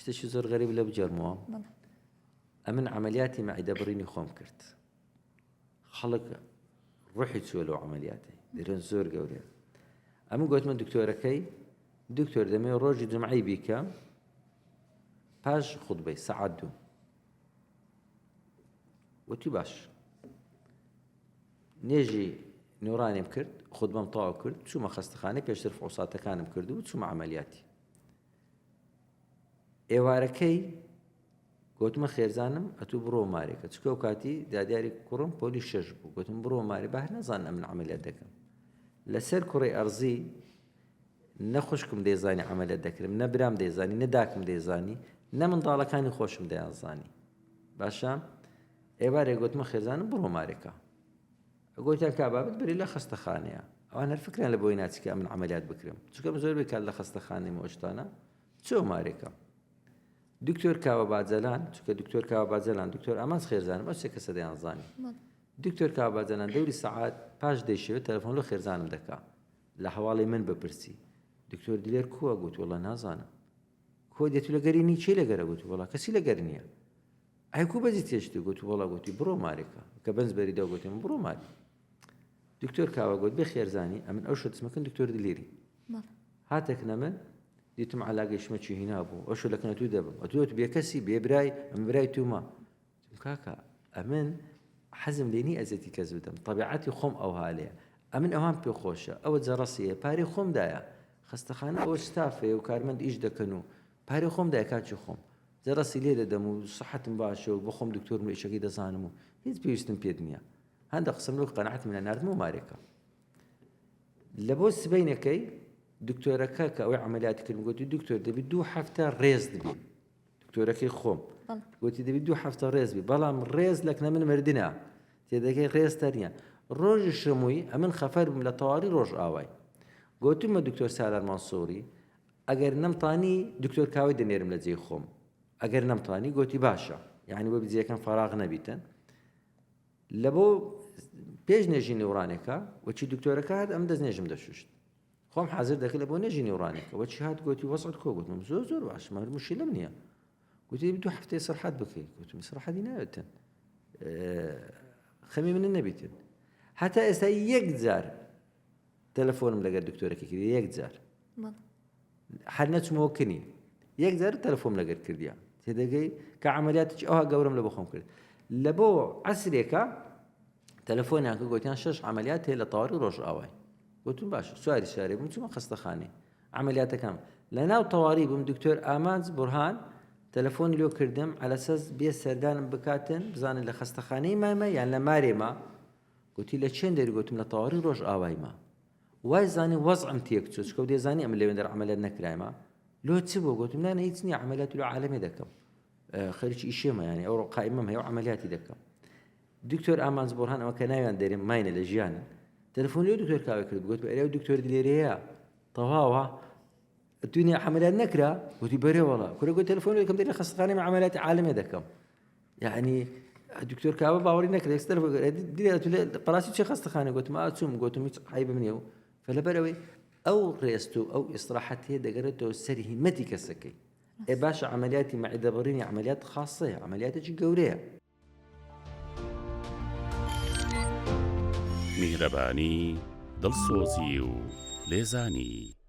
شتێکی زۆر غەریب لە بگێڕمەوە. ئەمن عەمەلیاتی مەعیدە بڕینی خۆم کرد. خەڵک ڕوحی چووە لەو عەمەلیاتەی. دەرێن زۆر گەورەیە. ئەمن گوتمە دکتۆرەکەی دکتۆر دەمێ ڕۆژی جمعەی بیکە پاش خوتبەی سەعات دوو. وتی باش. نوێژی نوڕانیم کرد خوتبەم تەواو کرد چوومە خەستەخانەی پێشتر فحوساتەکانم کرد و چوومە عەمەلیاتی. ئێوارەکەی گوتمە خێزانم ئەتوو بڕۆ مارێکە چکە و کاتی دادیاری کوڕم پۆلی شەش بوو گوتم بڕۆ مارێ بە هەر نەزان ئەمن عملیات دەکەم لەسەر کوڕی ئەرزی نە خوشکم دەیزانی عملیات دەکرم نە برام دەیزانی نە داکم دەیزانی نە منداڵەکانی خۆشم دەیانزانی باشە ئێوارێ گوتمە خێزانم بڕۆ مارێکە گۆتیان کا بابت بری لە خەستەخانەیە ئەوان هەر فکریان لە بۆی ناچی کە ئەمن عەمەلیات بکرم چونکە من زۆربەی کات لە خەستەخانەیم و ئەو شتانە چۆ مارێکە دکتۆر کاوە باجەلان چونکە دکتۆر کاوە باجەلان دکتۆر ئامانج خێزانم ئەو سێ کەسە دەیانزانی دکتۆر کاوە باجەلان دەوری سەعات پاش دەیشەوێت تەلەفۆن لۆ خێزانم دەکا لە هەواڵی من بپرسی دکتۆر دلێر کووە گوت وەڵا نازانم کۆ دێت لەگەری نی چی لەگەرە گوت وەڵا کەسی لەگەر نییە ئەی کو بەجی تێشتی گوت وەڵا گوتی بڕۆ مارێکە کە بەنج بەری دا گوتم بڕۆ ماری دکتۆر کاوە گوت بێ خێرزانی ئەمن ئەو شتمەکەن دکتۆر دلیری هاتێکنە من دیتم علاگەی شمەکی هینا بوو ئەو شو لەکنە تو دەبم ئەتوت بێکەسی بێ برای ئەم برای تومە کاکە ئەمن حەزم لێنی ئەزێتی کەس بدەم طبیعەتی خۆم ئەو هالەیە ئەمن ئەوان پێ خۆشە ئەوە جەڕەسیە پارەی خۆم دایە خەستەخانە ئەوە ستافەیە و کارمەند ئیش دەکەن و پارەی خۆم دایە کاکی خۆم جەرەسی لێ دەدەم و سحەتم باشە و بەخۆم دکتۆرم و ئیشەکەی دەزانم و هیچ پێویستم پێت نییە هەندە قسەم لۆ قەناعەتم لە ناردم و مارێکە لە بۆ سبەینەکەی دکتۆرەکە کە ئەوەی عملیاتی کردم گوتی دکتۆر دەبی دوو هەفتە ڕێز دەبی دکتۆرەکەی خۆم گوتی دەبی دوو هەفتە ڕێز بی بەڵام ڕێز لەکنە من مردنە تێدەکەی ڕێز تەنیا ڕۆژی شەمووی ئەمن خەفەر بووم لە تەواری ڕۆژ ئاوای گوتمە دکتۆر سالار مەنسووری ئەگەر نەمتانی دکتۆر کاوەی دەنێرم لە جێی خۆم ئەگەر نەمتانی گۆتی باشە یعنی بۆ جێەکەم فراغ نەبیتن لە بۆ پێش نێژی نێوڕانێکە وەچی دکتۆرەکە هات ئەم دەست نێژم دەشوشت خۆم حاضر دەکرد لە بۆ نێژی نێوڕانێکە وەچی هات گۆتی وەسعت کۆ گوتم زۆر زۆر باش مەر مشیلم نییە گوتی دوو هەفتەی سەرحەت بکەیت گوتم سەرحەتی ناوێتن خەمی منە نەبیتن هەتا ئێستا یەک جار تەلەفۆنم لەگەر دکتۆرەکە کرد یەک جار هەر نەچمەوە کنی یەک جار تەلەفۆم لەگەر کردیا تێدەگەی کە عملیاتێکی ئەوها گەورم لە بەخۆم کرد لە بۆ عسرێکە تەلەفۆنیان کە گوتیان شش عملیات هەیە لە تەواری ڕۆژئاوای گوتم باش سواری شارێ بووم چوومە خەستەخانەی عملیاتەکەم لە ناو تەواری بووم دکتۆر ئامانج بورهان تەلەفۆنی لۆ کردم عەلەسەس بێ سەردانم بکاتن بزانن لە خەستەخانەی مامە یان لە مارێما گوتی لە چێن دەری گوتم لە تەواری ڕۆژئاوای ما وای زانی وەزعم تێک چوو چکە و دەیزانی ئەمن لەوێندەر عەمەلیات نەکرایمە لۆ چ بوو گوتم نانە هیچ نییە عەمەلیات لۆ عالەمێ دەکەم خەریکی ئیشێمە یانی ئەوڕۆ قائیمەم هەیە و عەمەلیاتی دەکەم دکتۆر ئامانج بۆرهان ئەوە کە ناویان دەرێم ماینە لە ژیانن تەلەفۆن لۆ دکتۆر کاوێ کرد گوت ئەرێ ئەو دکتۆر دلێرەیە تەواوە دنیا عەمەلیات نەکرا گوتی بەرێ وەڵا کورە گوت تەلەفۆن لەکەم دەرێ خەستەخانەی عەمەلیاتی عالەمێ دەکەم یعنی دکتۆر کاوە باوەڕی نەکرد یەکسەر بەڕاستی چه خەستەخانە گوتم ئا چووم گوتم هیچ عیبم نییە و فلەبەرەوەی ئەو ڕێست و ئەو ئیسراحەتەیە دەگەرێتەوە سەر هیمەتی کەسەکەی ئێ باشە عملیاتی مەعیدە بڕینی عملیات خاصەیە عملیاتێکی گەورەیە. میهرەبانی، دڵسۆزی و لێزانی.